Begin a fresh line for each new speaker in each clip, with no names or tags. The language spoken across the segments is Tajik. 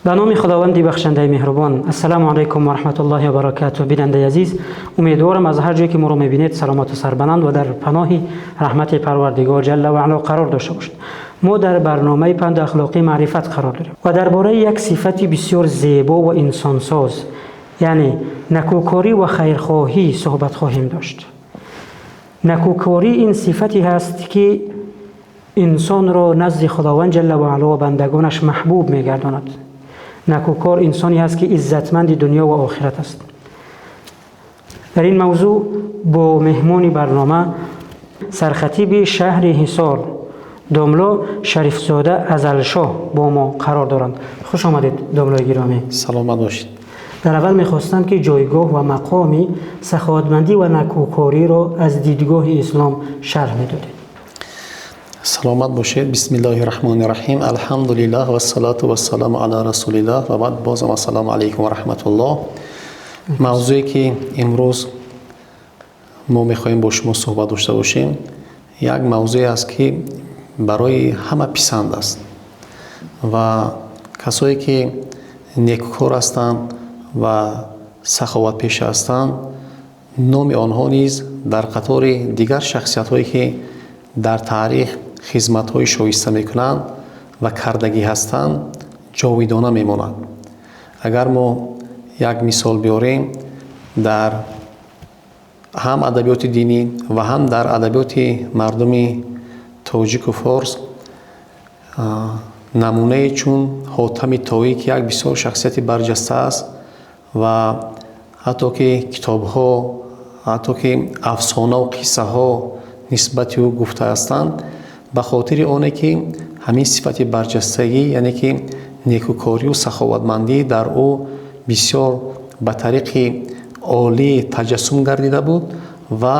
Ба номи Худованди бахшандаи меҳрубон. Ассалому алайкум ва раҳматуллоҳи ва баракатуҳ. Бинандаи азиз, умедворам, аз ҳар ҷое ки моро мебинед, саломату сарбаланд ва дар паноҳи раҳмати Парвардигор ҷалла ва аъло қарор дошта бошед. Мо дар барномаи панду ахлоқи маърифат қарор дорем ва дар бораи як сифати бисёр зебо ва инсонсоз, яъне накӯкорӣ ва хайрхоҳӣ, суҳбат хоҳем дошт. Накӯкорӣ ин сифате ҳаст, ки инсонро назди Худованд ҷалла ва аъло ва бандагонаш маҳбуб мегардонад. Накӯкор инсоне ҳаст, ки иззатманди дунё ва охират аст. Дар ин мавзӯъ бо меҳмони барнома, сархатиби шаҳри Ҳисор, домло Шарифзода Азалшоҳ бо мо қарор доранд. Хуш омадед, домлои гиромӣ.
Саломат бошед.
Дар аввал мехостам, ки ҷойгоҳ ва мақоми саховатмандӣ ва накӯкориро аз дидгоҳи ислом шарҳ медодед.
Саломат бошед. Бисмиллоҳи раҳмони раҳим, алҳамдулиллаҳ, вассалату вассаламу ала расулиллаҳ, ва баъд, бозам ассалому алайкум ва раҳматуллоҳ. Мавзӯе, ки имрӯз мо мехоҳем бо шумо суҳбат дошта бошем, як мавзӯе аст, ки барои ҳама писанд аст ва касое, ки некукор ҳастанд ва саховатпеша ҳастанд, номи онҳо низ дар қатори дигар шахсиятҳое, ки дар таърих хизматҳои шоиста мекунанд ва кардагӣ ҳастанд, ҷовидона мемонад. Агар мо як мисол биёрем, дар ҳам адабиёти динӣ ва ҳам дар адабиёти мардуми тоҷику форс намунае чун Ҳотами Тоӣ, ки як бисёр шахсияти барҷаста аст ва ҳатто ки китобҳо, ҳатто ки афсонаву қиссаҳо нисбати ӯ гуфта ҳастанд, ба хотири оне ки ҳамин сифати барҷастагӣ, яъне ки некукорию саховатмандӣ, дар ӯ бисёр ба тариқи олӣ таҷассум гардида буд ва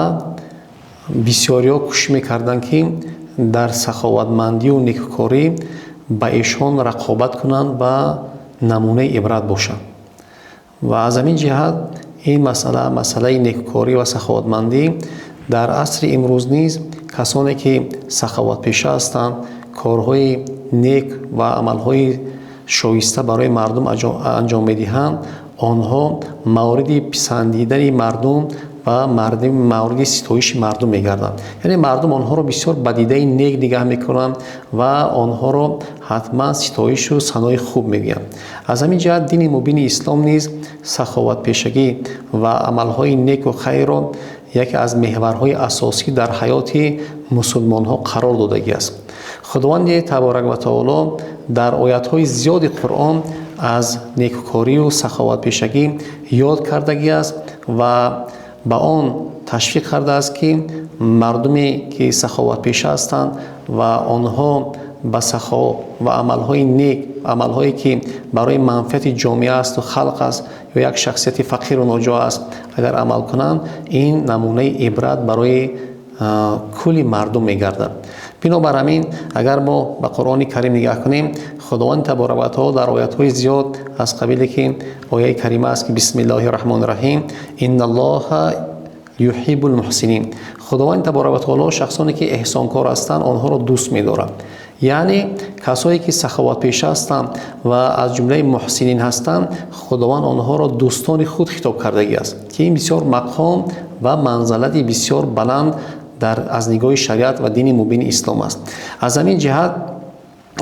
бисёриҳо кӯшиш мекарданд, ки дар саховатмандию некукорӣ ба эшон рақобат кунанд ва намунаи ибрат бошанд. Ва аз ҳамин ҷиҳат ин масъала, масъалаи некукорӣ ва саховатмандӣ, дар асри имрӯз низ касоне, ки саховатпеша ҳастанд, корҳои нек ва амалҳои шоиста барои мардум анҷом медиҳанд, онҳо мавриди писандидани мардум ва мавриди ситоиши мардум мегарданд. Яъне мардум онҳоро бисёр ба дидаи нек нигаҳ мекунанд ва онҳоро ҳатман ситоишу санои хуб мегӯянд. Аз ҳамин ҷиҳат дини мубини ислом низ саховатпешагӣ ва амалҳои неку хайрро яке аз меҳварҳои асосӣ дар ҳаёти мусулмонҳо қарор додагӣ аст. Худованди таборак ва таоло дар оятҳои зиёди Қуръон аз некукорию саховатпешагӣ ёд кардагӣ аст ва ба он ташвиқ кардааст, ки мардуме, ки саховатпеша ҳастанд ва онҳо ба сахо ва амалҳои нек, амалҳое, ки барои манфиати ҷомеа асту халқ аст ё як шахсияти фақиру ноҷо аст, агар амал кунанд, ин намунаи ибрат барои кулли мардум мегардад. Бинобар ҳамин, агар мо ба Қуръони Карим нигаҳ кунем, Худованди таборак ва таоло дар оятҳои зиёд, аз қабиле ки ояи карима аст, ки бисмиллоҳи раҳмони раҳим, инналлоҳа юҳиббул муҳсинин, Худованди таборак ва таоло шахсоне, ки эҳсонкор ҳастанд, онҳоро дӯст медорад. Яъне касое, ки саховатпеша ҳастанд ва аз ҷумлаи муҳсинин ҳастанд, Худованд онҳоро дӯстони худ хитоб кардагӣ аст, ки ин бисёр мақом ва манзалати бисёр баланд дар аз нигоҳи шариат ва дини мубини ислом аст. Аз ҳамин ҷиҳат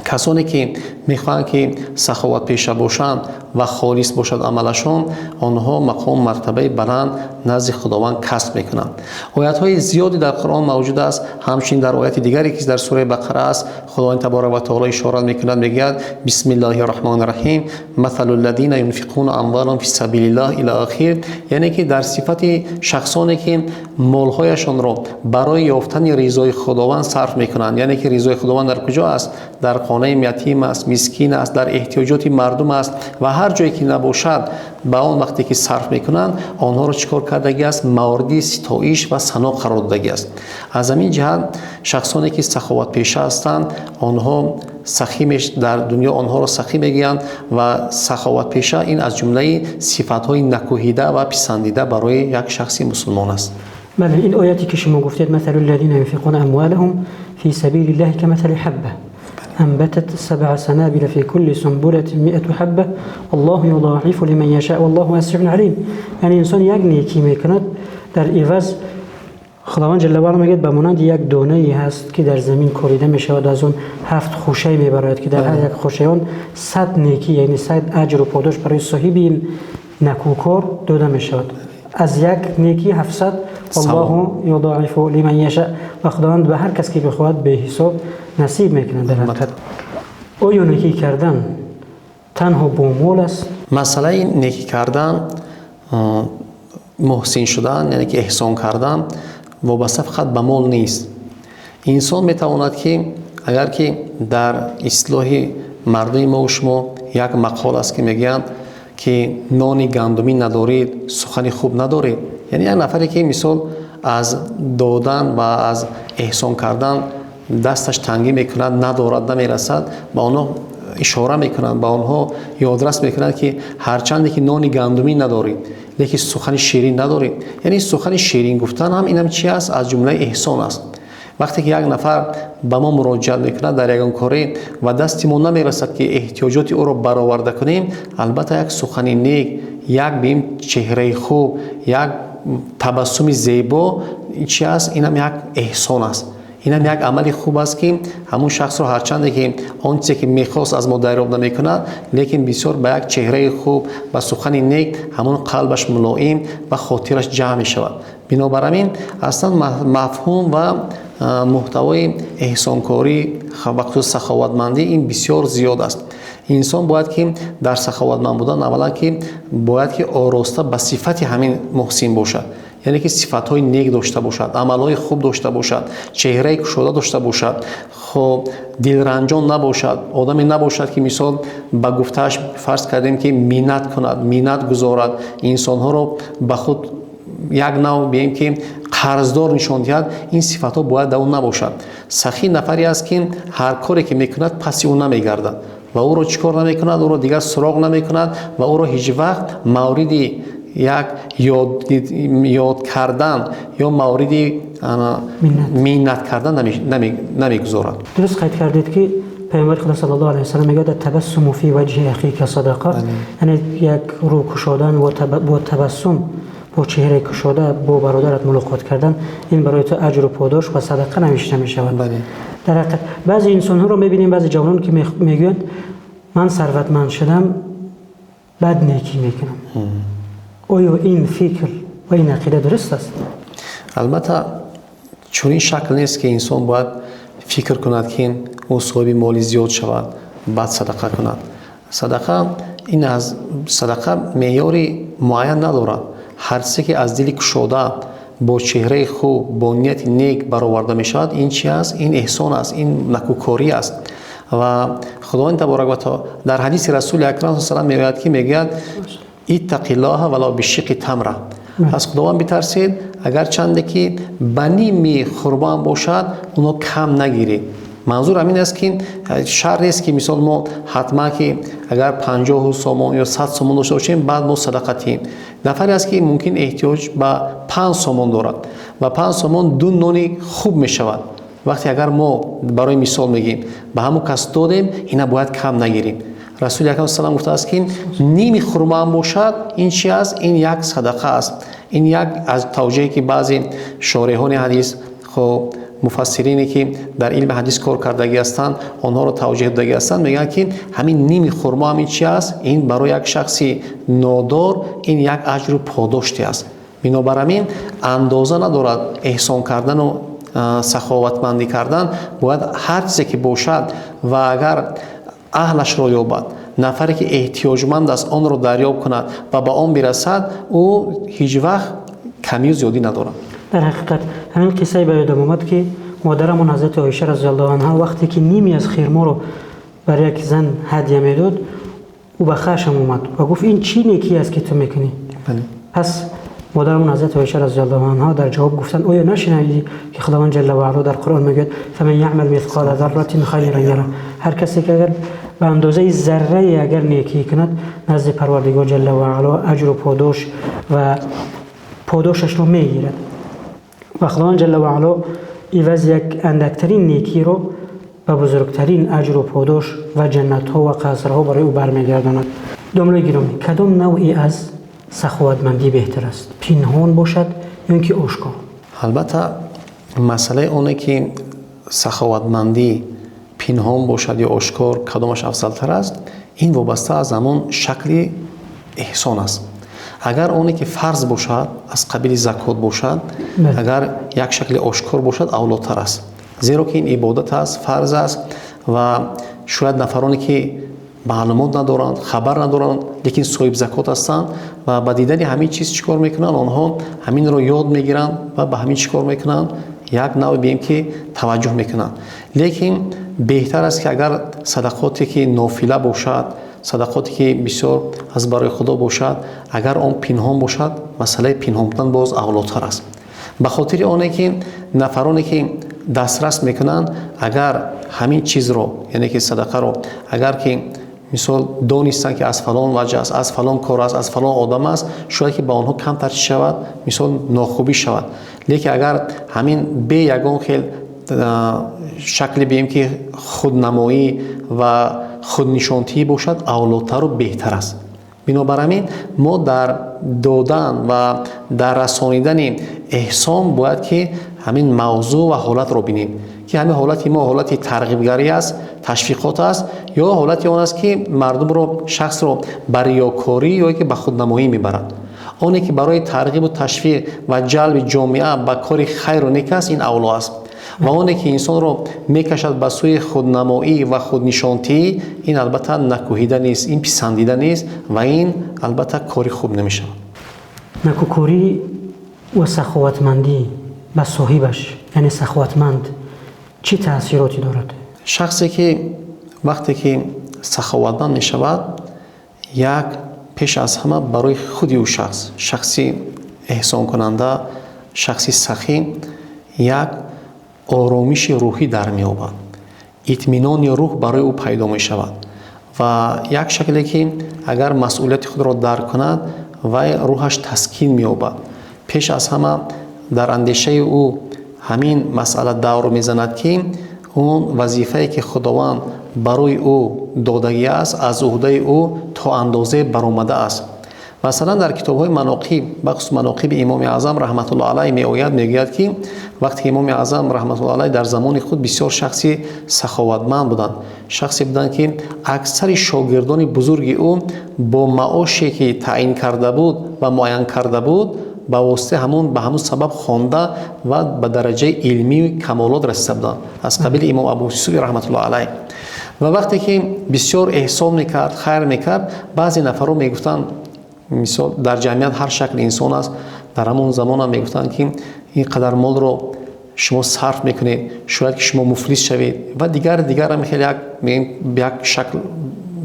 касоне, ки мехоҳанд, ки саховатпеша бошанд ва холис бошад амалашон, онҳо мақому мартабаи баланд назди Худованд касб мекунанд. Оятҳои зиёде дар Қуръон мавҷуд аст. Ҳамчунин дар ояти дигаре, ки дар сураи Бақара аст, Худованд таборак ва таоло ишорат мекунад, мегӯяд: бисмиллоҳи раҳмони раҳим, масалу лладина юнфиқуна амвалаҳум фи сабилиллаҳ ила охир, яъне ки дар сифати шахсоне, ки молҳояшонро барои ёфтани ризои Худованд сарф мекунанд. Яъне ки ризои Худованд дар куҷо аст? Дар хонаи ятим аст, мискин аст, дар эҳтиёҷоти мардум аст ва ҳар ҷое ки набошад, ба он вақте ки сарф мекунанд, онҳоро чӣ кор кардагӣ аст? Мавриди ситоиш ва сано қарор додагӣ аст. Аз ҳамин ҷиҳат шахсоне, ки саховатпеша ҳастанд, онҳо сахӣ, дар дунё онҳоро сахӣ мегӯянд ва саховатпеша ин аз ҷумлаи сифатҳои накӯҳида ва писандида барои як шахси мусулмон аст.
Бале, ин ояте, ки шумо гуфтед, مثل الذين ينفقون أموالهم في سبيل الله كمثل حبة. أنبتت 7 سنابل في كل سنبلة 100 حبة والله يضاعف لمن يشاء والله واسع علیم. یعنی انسان یک نیکی میکند، در عوض خداوند جل و علا میگه به مانند یک دانه ای هست که در زمین کوریده میشود، از اون 7 خوشه میبراید که در هر یک خوشه آن 100 نیکی، یعنی 100 اجر و پاداش برای صاحب این نکوکار داده میشود. از یک نیکی 700، والله یضاعف لمن یشاء، و خداوند به هر کس که بخواهد به حساب نصیب میکند. در حقیقت آیا نیکی کردن تنها با مال است؟
مسئله نیکی کردن، муҳсин шудан, яъне ки эҳсон кардан вобаста фақат ба мол нест. Инсон метавонад ки агар ки дар истилоҳи мардуми мову шумо як мақол аст ки мегӯянд ки нони гандумӣ надоред, сухани хуб надоред. Яъне як нафаре ки мисол аз додан ва аз эҳсон кардан дасташ тангӣ мекунад, надорад, намерасад, ба онҳо ишора мекунанд, ба онҳо ёдрас мекунанд ки ҳарчанде ки нони гандумӣ надоред, лекин сухани ширин надоред. Яъне сухани ширин гуфтан ҳам инам чи аст? Аз ҷумлаи эҳсон аст. Вақте ки як нафар ба мо муроҷиат мекунад дар ягон коре ва дасти мо намерасад ки эҳтиёҷоти ӯро бароварда кунем, албатта як сухани нек, як бим чеҳраи хуб, як табассуми зебо чи аст? Инам як эҳсон аст. Инам як амали хуб аст ки ҳамун шахсро ҳарчанде ки он чизе ки мехост аз мо дарёб намекунад, лекин бисёр ба як чеҳраи хуб, ба сухани нек ҳамун қалбаш мулоим ва хотираш ҷамъ мешавад. Бинобар ҳамин аслан мафҳум ва муҳтавои эҳсонкорӣ ва хусус саховатмандӣ ин бисёр зиёд аст. Инсон бояд ки дар саховатманд будан аввалан ки бояд ки ороста ба сифати ҳамин муҳсин бошад, яъне ки сифатҳои нек дошта бошад, амалҳои хуб дошта бошад, чеҳраи кушода дошта бошад, хоб дилранҷон набошад, одаме набошад ки мисол ба гуфтааш фарз кардем ки миннат кунад, миннат гузорад, инсонҳоро ба худ як нав бием ки қарздор нишон диҳад. Ин сифатҳо бояд дар ӯ набошад. Сахӣ нафаре аст ки ҳар коре ки мекунад паси ӯ намегардад ва ӯро чӣ кор намекунад, ӯро дигар суроғ намекунад ва ӯро ҳеҷ вақт мавриди як ёд кардан ё мавриди миннат кардан намегузорад.
Дуруст қайд кардед ки паёмбари худо саллаллоҳу алайҳи васаллам мегӯяд табассуму фи ваҷҳи ахика садақа, яъне як рӯ кушодан бо табассум, бо чеҳраи кушода бо бародарат мулоқот кардан, ин барои ту аҷру подош ва садақа навишта мешавад. Дар ҳақиқат баъзе инсонҳоро мебинем, баъзе ҷавонон ки мегӯянд ман сарватманд шудам, баъд некӣ мекунам. Оё ин фикр ва ин ақида дуруст аст?
Албатта чунин шакл нест ки инсон бояд фикр кунад ки ӯ соҳиби моли зиёд шавад, баъд садақа кунад. Садақа ин аз садақа меъёри муайян надорад. Ҳар чизе ки аз дили кушода бо чеҳраи хуб, бо нияти нек бароварда мешавад, ин чи аст? Ин эҳсон аст, ин накӯкорӣ аст. Ва Худованд таборак ва таоло дар ҳадиси Расули акрам салам мегӯяд ки мегӯяд иттақиллоҳа валав бишиқи тамра, аз Худованд битарсед агарчанде ки ба ними хурмо ҳам бошад, оно кам нагиред. Манзур ҳамин аст ки шарт нест ки мисол мо ҳатман ки агар 50 сомон ё 100 сомон дошта бошем, баъд мо садақа диҳем. Нафаре аст ки мумкин эҳтиёҷ ба 5 сомон дорад ва 5 сомон 2 нони хуб мешавад. Вақте агар мо барои мисол мегӯем ба ҳамон кас додем, ина бояд кам нагирем. Расули акрам салам гуфтааст ки ними хурмо ҳам бошад, ин чи аст? Ин як садақа аст. Ин як аз тавҷеҳе ки баъзе шореҳони ҳадис, хоб муфассирине ки дар илми ҳадис кор кардагӣ ҳастанд, онҳоро тавҷеҳ додагӣ ҳастанд, мегӯянд ки ҳамин ними хурмо ҳамин чи аст? Ин барои як шахси нодор ин як аҷру подоште аст. Бинобар ҳамин андоза надорад эҳсон кардану саховатмандӣ кардан, бояд ҳар чизе ки бошад ва агар аҳлашро ёбад, нафаре ки эҳтиёҷманд аст онро дарёб кунад ва ба он бирасад, ӯ ҳеҷ вақт камию зиёдӣ надорад.
Дар ҳақиқат ҳамин қиссае ба ёдам омад ки модарамон ҳазрати Оиша разияллоҳу анҳа вақте ки ними аз хирморо бар як зан ҳадя медод, ӯ ба хашм омад ва гуфт ин чӣ некӣ аст ки ту мекунӣ? Пас модарамон ҳазрати Оиша разияллоҳу анҳа дар ҷавоб гуфтанд оё нашунидӣ ки Худованд ҷалла ва ало дар Қуръон мегӯяд фаман яъмал мисқола зарратин хайран яра, ҳар касе ки агар ба андозаи заррае агар некӣ кунад, назди Парвардигор ҷалла ва ало аҷру подош ва подошашро мегирад. Ва Худованд ҷалла ва ало иваз як андактарин некиро ба бузургтарин аҷру подош ва ҷаннатҳо ва қасрҳо барои ӯ бармегардонад. Домлаи гиромӣ, кадом навъе аз саховатмандӣ беҳтар аст? Пинҳон бошад ё ин ки ошкор?
Албатта, масъалаи оне ки саховатмандӣ пинҳон бошад ё ошкор, кадомаш афзалтар аст, ин вобаста аз ҳамон шакли эҳсон аст. Агар оне ки фарз бошад, аз қабили закот бошад, агар як шакли ошкор бошад, авлотар аст, зеро ки ин ибодат аст, фарз аст ва шояд нафароне ки маълумот надоранд, хабар надоранд, лекин соҳиби закот ҳастанд ва ба дидани ҳамин чиз чӣ кор мекунанд? Онҳо ҳаминро ёд мегиранд ва ба ҳамин чӣ кор мекунанд? Як навъ бием ки таваҷҷӯҳ мекунанд. Лекин беҳтар аст, ки агар садақоте ки нофила бошад, садақоте ки бисёр аз барои Худо бошад, агар он пинҳон бошад, масъалаи пинҳон будан боз авлотар аст, ба хотири оне ки нафароне ки дастрас мекунанд, агар ҳамин чизро, яъне ки садақаро, агар ки мисол донистанд, ки аз фалон ваҷ аст, аз фалон кор аст, аз фалон одам аст, шояд ки ба онҳо камтар чӣ шавад, мисол нохубӣ шавад. Лекин агар ҳамин бе ягон хел шакли бием ки худнамоӣ ва худнишонтиҳӣ бошад, авлотару беҳтар аст. Бинобар ҳамин мо дар додан ва дар расонидани эҳсон бояд ки ҳамин мавзӯъ ва ҳолатро бинем, ки ҳамин ҳолати мо ҳолати тарғибгарӣ аст, ташвиқот аст ё ҳолати он аст, ки мардумро, шахсро ба риёкорӣ ё ки ба худнамоӣ мебарад. Оне ки барои тарғибу ташвиқ ва ҷалби ҷомеа ба кори хайру нек аст, ин авло аст ва оне ки инсонро мекашад ба сӯи худнамоӣ ва худнишонтиҳӣ, ин албатта накӯҳида нест, ин писандида нест ва ин албатта кори хуб намешавад.
Накӯкорӣ ва саховатмандӣ ба соҳибаш, яъне саховатманд, чӣ таъсироте дорад?
Шахсе ки вақте ки саховатманд мешавад, як пеш аз ҳама барои худи ӯ шахс, шахси эҳсонкунанда, шахси сахӣ, як оромиши рӯҳӣ дар меёбад, итминони рӯҳ барои ӯ пайдо мешавад ва як шакле ки агар масъулияти худро дарк кунад, вай рӯҳаш таскин меёбад. Пеш аз ҳама дар андешаи ӯ ҳамин масъала давр мезанад, ки он вазифае ки Худованд барои ӯ додагӣ аст, аз уҳдаи ӯ то андозе баромада аст. Масалан, дар китобҳои маноқиб, бахусус маноқиби Имоми Аъзам раҳматуллоҳ алайҳ меояд, мегӯяд, ки вақте ки Имоми Аъзам раҳматуллоҳ алайҳ дар замони худ бисёр шахси саховатманд буданд, шахсе буданд, ки аксари шогирдони бузурги ӯ бо маоше ки таъин карда буд ва муайян карда буд, ба воситаи ҳамон, ба ҳамон сабаб хонда ва ба дараҷаи илмию камолот расида буданд, аз қабили имом Абу Юсуфи раҳматуллоҳ алайҳ. Ва вақте ки бисёр эҳсон мекард, хайр мекард, баъзе нафарҳо мегуфтанд, мисол, дар ҷамъият ҳар шакли инсон аст, дар ҳамон замонам мегуфтанд, ки ин қадар молро шумо сарф мекунед, шояд ки шумо муфлис шавед ва дигар дигарам хеле як шакл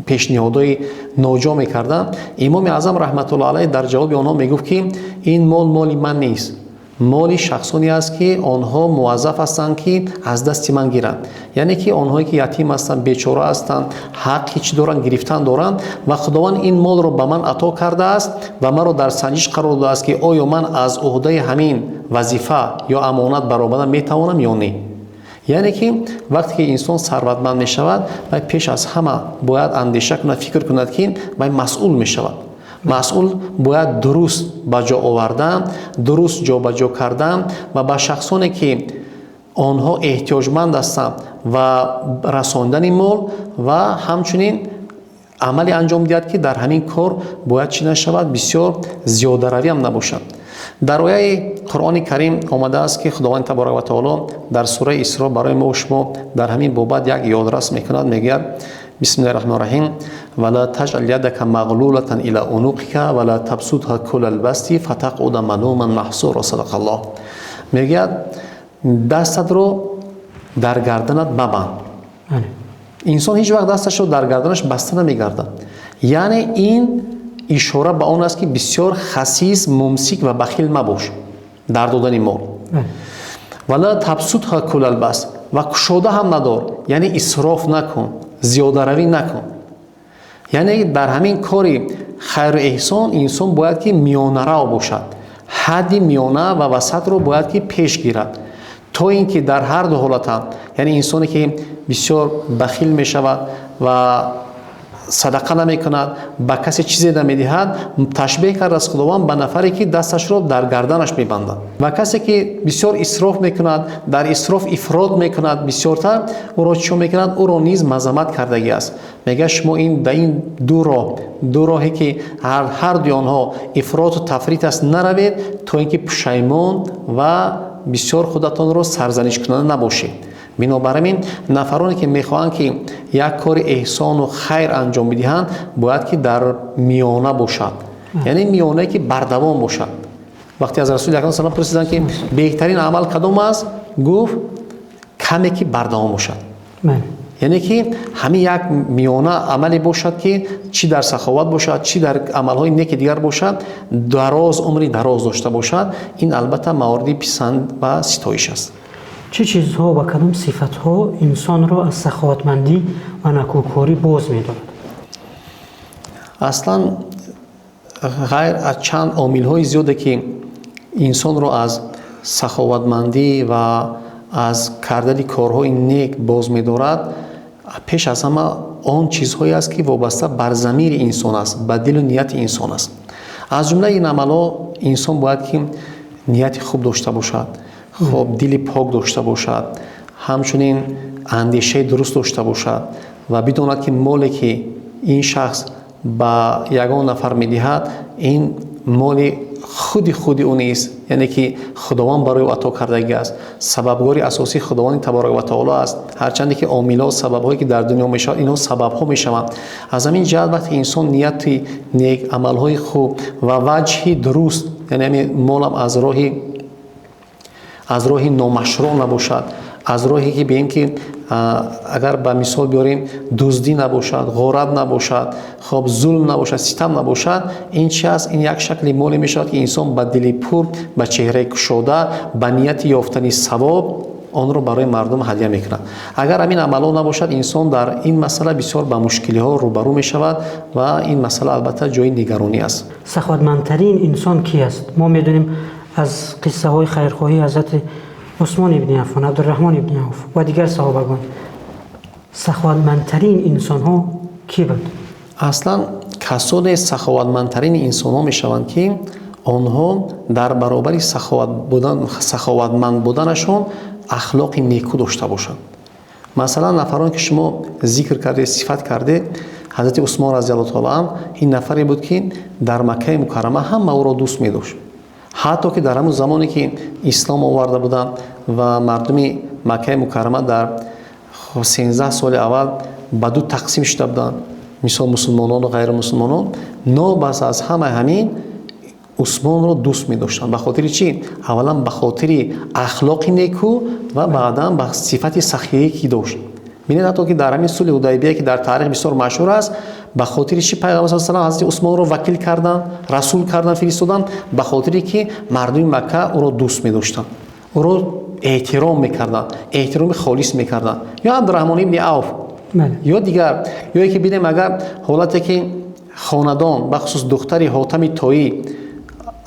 пешниҳодҳои ноҷо мекарданд. Имоми Аъзам раҳматуллоҳ алайҳ дар ҷавоби онҳо мегуфт, ки ин мол моли ман нест, моли шахсоне аст, ки онҳо муваззаф ҳастанд, ки аз дасти ман гиранд, яъне ки онҳое ки ятим ҳастанд, бечора ҳастанд, ҳаққи чӣ доранд, гирифтан доранд ва Худованд ин молро ба ман ато кардааст ва маро дар санҷиш қарор додааст, ки оё ман аз уҳдаи ҳамин вазифа ё амонат баромада метавонам ё не. Яъне ки вақте ки инсон сарватманд мешавад, вай пеш аз ҳама бояд андеша кунад, фикр кунад, ки вай масъул мешавад. Масъул бояд дуруст ба ҷо овардан, дуруст ҷобаҷо кардан ва ба шахсоне ки онҳо эҳтиёҷманд ҳастанд ва расондани мол ва ҳамчунин амале анҷом диҳад, ки дар ҳамин кор бояд чӣ нашавад, бисёр зиёдаравиам набошад. Дар ояи Қуръони Карим омадааст, ки Худованди таборак ва таоло дар сураи Исро барои мо шумо дар ҳамин бобат як ёдрас мекунад. Мегӯяд: бисмиллаҳи раҳмони раҳим, вала таҷъал ядaka мағлулатан ила унуқика вала табсутха кулал басти фатақуда малуман маҳсура. Садақаллоҳ. Мегӯяд: дастатро дар гарданат мабанд. Инсон ҳеҷ вақт дасташро дар гарданаш баста намегардад. Яъне ин ишора ба он аст, ки бисёр хасис, мумсик ва бахил мабош дар додани мол. Вала табсутха кулал баст, ва кушода ҳам надор, яъне исроф накун, зиёдаравӣ накун. Яъне дар ҳамин кори хайру эҳсон инсон бояд ки миёнарав бошад, ҳадди миёна ва васатро бояд ки пеш гирад, то ин ки дар ҳар ду ҳолатам, яъне инсоне ки бисёр бахил мешавад ва садақа намекунад, ба касе чизе намедиҳад, ташбеҳ кардааст Худованд ба нафаре, ки дасташро дар гарданаш мебандад. Ва касе ки бисёр исроф мекунад, дар исроф ифрот мекунад, бисёртар ӯро чӣ мекунад? Ӯро низ мазаммат кардагӣ аст. Мегӯяд, шумо ин дар ин ду роҳ, ду роҳе ки ҳар дуи онҳо ифроту тафрит аст, наравед, то ин ки пушаймон ва бисёр худатонро сарзанишкунанда набошед. Бинобар ин нафароне ки мехоҳанд ки як кори эҳсону хайр анҷом бидиҳанд, бояд ки дар миёна бошад, яъне миёнае ки бардавом бошад. Вақте аз Расули Акрам салам пурсиданд, ки беҳтарин амал кадом аст, гуфт, каме ки бардавом бошад. Яъне ки ҳамин як миёна амале бошад, ки чӣ дар саховат бошад, чӣ дар амалҳои неки дигар бошад, дароз умри дароз дошта бошад. Ин албатта мавориди писанд ва ситоиш аст.
Чӣ чизҳо ва кадом сифатҳо инсонро аз саховатмандӣ ва накӯкорӣ боз медорад?
Аслан ғайр аз чанд омилҳои зиёде, ки инсонро аз саховатмандӣ ва аз кардани корҳои нек боз медорад, пеш аз ҳама он чизҳое аст, ки вобаста бар замири инсон аст, ба дилу нияти инсон аст. Аз ҷумлаи ин амалҳо инсон бояд ки нияти хуб дошта бошад, хоб, дили пок дошта бошад, ҳамчунин андешаи дуруст дошта бошад ва бидонад, ки моле ки ин шахс ба ягон нафар медиҳад, ин моли худи ӯ нест, яъне ки Худованд барои ӯ ато кардагӣ аст. Сабабгори асосии Худованди таборака ва таоло аст, ҳарчанде ки омилҳо, сабабҳое ки дар дунё мешавад, инҳо сабабҳо мешаванд. Аз ҳамин ҷиҳат вақте инсон нияти нек, амалҳои хуб ва ваҷҳи дуруст, яъне ҳамин молам аз роҳи номашруъ набошад, аз роҳе ки бигем ки агар ба мисол биёрем, дуздӣ набошад, ғорат набошад, хоб, зулм набошад, ситам набошад, ин чи аст? Ин як шакли моле мешавад, ки инсон ба дили пур, ба чеҳраи кушода, ба нияти ёфтани савоб онро барои мардум ҳадя мекунад. Агар ҳамин амалҳо набошад, инсон дар ин масъала бисёр ба мушкилиҳо рӯбарӯ мешавад ва ин масъала албатта ҷои нигаронӣ аст.
Саховатмандтарин инсон ки аст? Мо медонем аз қиссаҳои хайрхоҳии ҳазрати Усмон ибни Аффон, Абдураҳмон ибни Авф ва дигар саҳобагон. Саховатмандтарин инсонҳо кӣ буд?
Аслан касоне саховатмандтарини инсонҳо мешаванд, ки онҳо дар баробари саховатманд буданашон ахлоқи некӯ дошта бошанд. Масалан, нафароне ки шумо зикр кардед, сифат кардед, ҳазрати Усмон разиаллоҳу таоло анҳ ин нафаре буд, ки дар Маккаи Мукаррама ҳама ӯро дӯст медошт, ҳатто ки дар ҳамон замоне ки ислом оварда буданд ва мардуми Маккаи Мукаррама дар 13 соли аввал ба ду тақсим шуда буданд, мисол мусулмонону ғайримусулмонон, нобас аз ҳамаи ҳамин Усмонро дӯст медоштанд. Ба хотири чӣ? Аввалан ба хотири ахлоқи некӯ ва баъдан ба сифати сахие ки дошт. Бинед, ҳатто ки дар ҳамин сулҳи Ҳудайбия, ки дар таърих бисёр машҳур аст, ба хотири чӣ Пайғамбар с салам ҳазрати Усмонро вакил карданд, расул карданд, фиристоданд? Ба хотире ки мардуми Макка ӯро дӯст медоштанд, ӯро эҳтиром мекарданд, эҳтироми холис мекарданд. Ё Абдураҳмон ибни Авф ё дигар. Ё ки бинем, агар ҳолате ки хонадон, бахусус духтари Ҳотами Тоӣ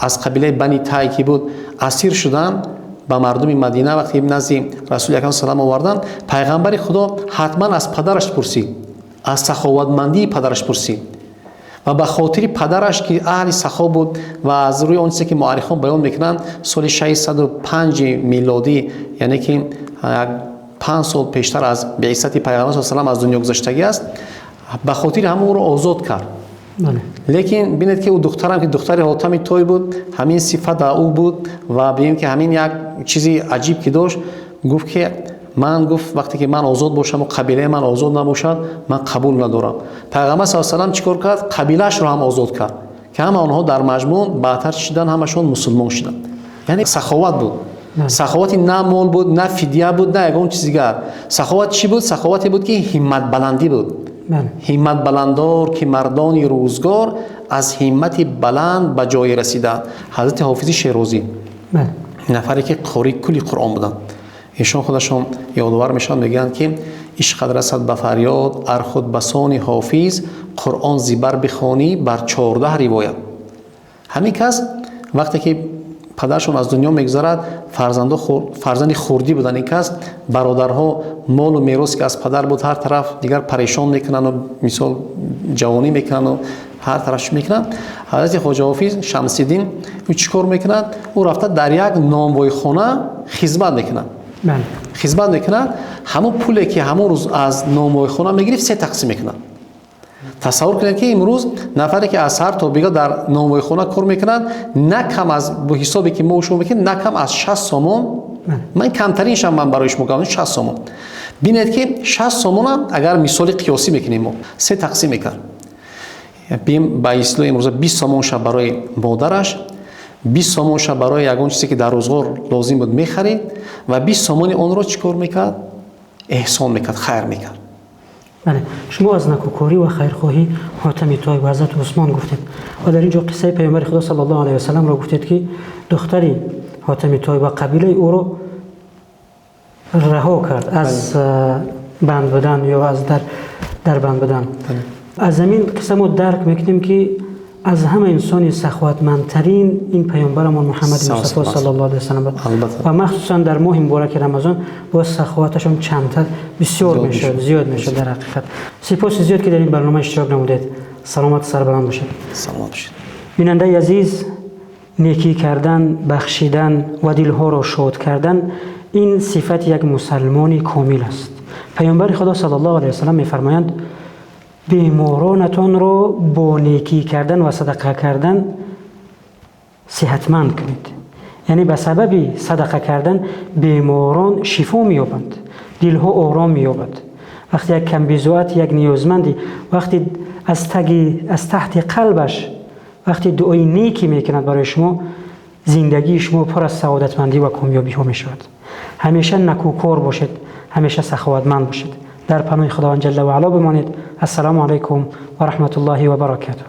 аз қабилаи Бани Тай ки буд, асир шуданд, ба мардуми Мадина вақте назди Расули Акрам салам оварданд, Пайғамбари Худо ҳатман аз падараш пурсид, аз саховатмандии падараш пурсид ва ба хотири падараш, ки аҳли сахо буд ва аз рӯи он чизе ки муаррихон баён мекунанд, соли 605 милодӣ, яъне ки 5 сол пештар аз беисати Пайғамбар с салам аз дунё гузаштагӣ аст, ба хотири ҳамон ӯро озод кард. Лекин бинед, ки ӯ духтарам, ки духтари Ҳотами Той буд, ҳамин сифат дар ӯ буд ва бинем, ки ҳамин як чизи аҷиб ки дошт, гуфт ки ман, гуфт, вақте ки ман озод бошаму қабилаи ман озод набошад, ман қабул надорам. Пайғамбар с салам чӣ кор кард? Қабилаашро ҳам озод кард, ки ҳама онҳо дар маҷмӯъ баъдтар чӣ шуданд? Ҳамашон мусулмон шуданд. Яъне саховат буд. Саховати на мол буд, на фидия буд, на ягон чиз дигар. Саховат чӣ буд? Саховате буд, ки ҳимматбаландӣ буд. Ҳимматбаландор, ки мардони рӯзгор аз ҳиммати баланд ба ҷое расиданд. Ҳазрати Ҳофизи Шерозӣ, нафаре ки қории кулли Қуръон буданд, эшон худашон ёдовар мешаванд, мегӯянд ки ишқат расад ба фарёд ар худ басони ҳофиз, Қуръон зибар бихонӣ бар 14 ривоят. Ҳамин кас вақте ки падаршон аз дунё мегузарад, фарзанди хурдӣ будан ин кас, бародарҳо молу мерос ки аз падар буд ҳар тараф дигар парешон мекунанду, мисол, ҷавонӣ мекунанду ҳар тараф чӣ мекунанд. Ҳазрати Хоҷа Ҳофиз Шамсиддин ӯ чӣ кор мекунад? Ӯ рафта дар як нонвойхона хизмат мекунад. Хизмат мекунад, ҳамон пуле ки ҳамон рӯз аз нонвойхона мегирифт, се тақсим мекунад. Тасаввур кунед, ки имрӯз нафаре ки аз саҳар то бега дар нонвойхона кор мекунад, на кам аз, бо ҳисобе ки мо шумо мекунем, на кам аз 60 сомон. Ман камтариншам ман барои шумо гуфтам 60 сомон. Бинед, ки 60 сомонам агар мисоли қиёсӣ мекунем, мо се тақсим мекард, ба истилоҳи имрӯза, 20 сомонша барои модараш, 20 сомонша барои ягон чизе ки дар рӯзғор лозим буд мехарид ва 20 сомони онро чӣ кор мекард? Эҳсон мекард, хайр мекард.
Бале, шумо аз накӯкорӣ ва хайрхоҳӣ Ҳотами Той ва ҳазрати Усмон гуфтед ва дар ин ҷо қиссаи паёмбари Худо саллаллоҳу алайҳи васалламро гуфтед, ки духтари Ҳотами Той ва қабилаи ӯро раҳо кард аз банд будан ё аз дар банд будан. Аз ҳамин қисса мо дарк мекунем, ки аз ҳама инсони саховатмандтарин ин паёмбарамон Муҳаммади Мустафо саллаллоҳу алайҳи васаллам буд ва махсусан дар моҳи мубораки Рамазон боз саховаташон чандтар бисёр мешуд, зиёд мешуд. Дар ҳақиқат, сипоси зиёд, ки дар ин барнома иштирок намудед. Саломат, сарбаланд бошед.
Саломат бошед.
Бинандаи азиз, некӣ кардан, бахшидан ва дилҳоро шод кардан ин сифати як мусалмони комил аст. Паёмбари Худо саллаллоҳу алайҳи васаллам мефармоянд: беморонатонро бо некӣ кардан ва садақа кардан сиҳатманд кунед. Яъне ба сабаби садақа кардан беморон шифо меёбанд, дилҳо ором меёбад. Вақте як камбизоат, як ниёзмандӣ, вақте аз таги, аз таҳти қалбаш вақте дуои некӣ мекунад барои шумо, зиндагии шумо пур аз саодатмандӣ ва комёбиҳо мешавад. Ҳамеша накӯкор бошед, ҳамеша саховатманд бошед. Дар паноҳи Худованд ҷалла ва аъло бимонед. Ассалому алайкум ва раҳматуллоҳи ва баракатуҳ.